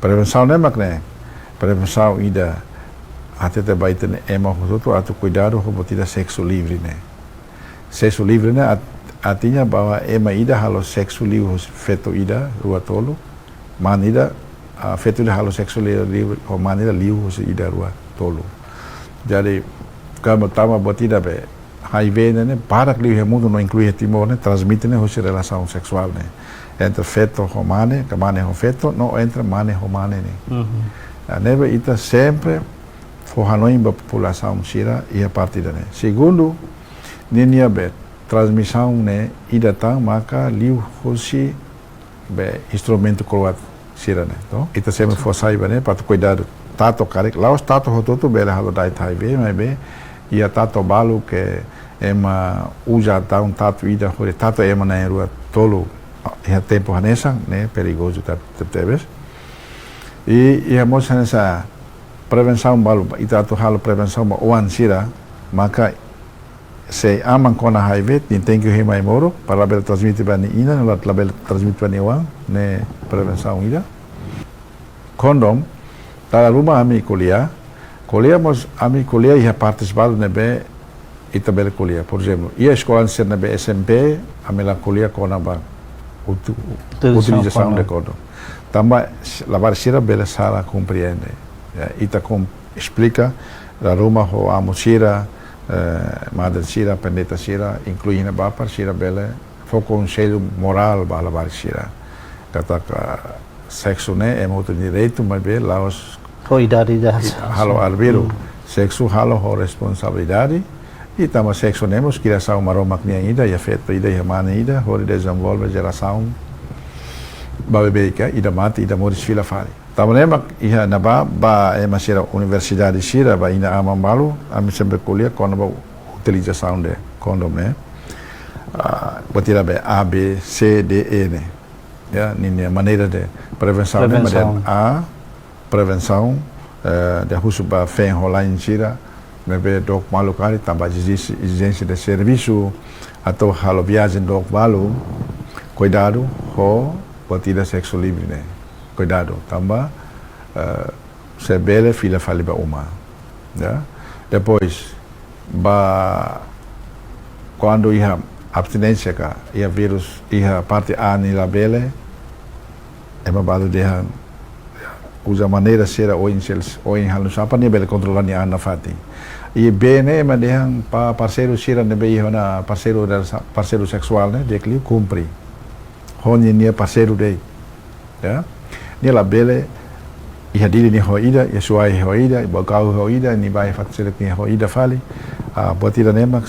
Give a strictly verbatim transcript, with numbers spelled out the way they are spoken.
Prevensaun ne'e mak ne'e, prevensaun ida hatete ba ita-nia ema hotu-hotu atu kuidadu ho buat ida seksu livre ne'e. Seksu livre ne'e at-, artinya bahwa ema ida halo seksu liu husi feto ida, rua, tolu, mane ida, ah, feto ida halo seksu liu, liu ho mane ida liu husi ida, rua, tolu. Jadi, kama tama buat ida be, H I V ne'e, ne'e barak liu iha mundu no inklui iha Timor ne'e, transmite ne'e husi relasaun seksuál ne'e. Entre feto ho mane, ka mane ho feto, no entre mane ho mane ne'e. Mhm. Ah, ne'ebé ita sempre fó hanoin ba populasaun sira iha parte ida-ne'e. Segundu, ninia be transmisaun ne'e ida tan maka liu husi be instrumentu kro'at sira-ne'e, to? Ita sempre fó sai ba ne'e, para atu kuidadu. Tatu karik, la'ós tatu hotu-hotu bele halo dait H I V, maibé iha tatu balu ke ema uza tan tatu ida, hodi tatu ema na'in-rua, tolu iha tempu hanesan, ne'e perigozu teb-, tebetebes. I, iha mós hanesan prevensaun balu, ita atu halo prevensaun ba oan sira, maka se aman kona H I V, nia tenke hima ai-moruk, para labele transmite ba nia inan, la-, labele transmite ba nia oan, ne'e prevensaun ida. Kondom, dala ruma ami ko'alia, ko'alia mós ami ko'alia iha partes balu ne'ebé ita bele ko'alia. Por ezemplu, iha eskola sira ne'ebé S M P, ami la ko'alia kona-ba utu-, utilizasaun, utilizasaun de kondom. Kondom. Tanba s-, labarik sira bele sala komprende. Ya, ita kom-, esplika, dala ruma ho amu sira, eh, madre sira, pendeta sira, inklui iha ne'ebá para sira bele fó konsellu morál ba labarik sira. Katak seksu ne'e ema hotu nia direitu, maibé la'ós ho idade ida halo arbiru. Hmm. Seksu halo ho responsabilidade, i tanba seksu ne'e mós kriasaun Maromak nian ida, iha feto ida, iha mane ida, hodi dezenvolve jerasaun ba beibeik, ida mate, ida moris fila fali. Tanba ne'e mak iha ne'ebá, ba ema sira universidade sira, ba inan-aman balu, ami sempre ko'alia kona-ba utilizasaun de kondom ne'e. Ah, buat ida be A, B, C, D, E ne'e. Ya, ninia maneira de prevensaun ne'e, prevensaun. Maneira A, prevensaun, eh, ita husu ba feen-holan sira, ne'ebé dook malu karik, tanba ezijénsia, ezijénsia de servisu, atu halo viajen dook malu, kuidadu ho buat ida seksu livre ne'e. Kuidadu, tanba, eh, se bele fila fali ba uma. Ya. Depois, ba kuandu iha abstinénsia ka, iha virus, iha parte A nia labele, ema balu dehan, uza maneira sira oin sel-, oin halo sapa nia bele kontrola nia an nafatin. I B ne'e ema dehan ba parseiru sira ne'ebé iha ona parseiru rela-, parseiru seksuál ne'e, di'ak liu kumpre. Ho ninia parseiru de'it. Ya. Nia labele iha Dili nia ho ida, iha Suai ho ida, iha Baucau ho ida, nia ba iha fatin seluk nia ho ida fali. Ah, buat ida ne'e mak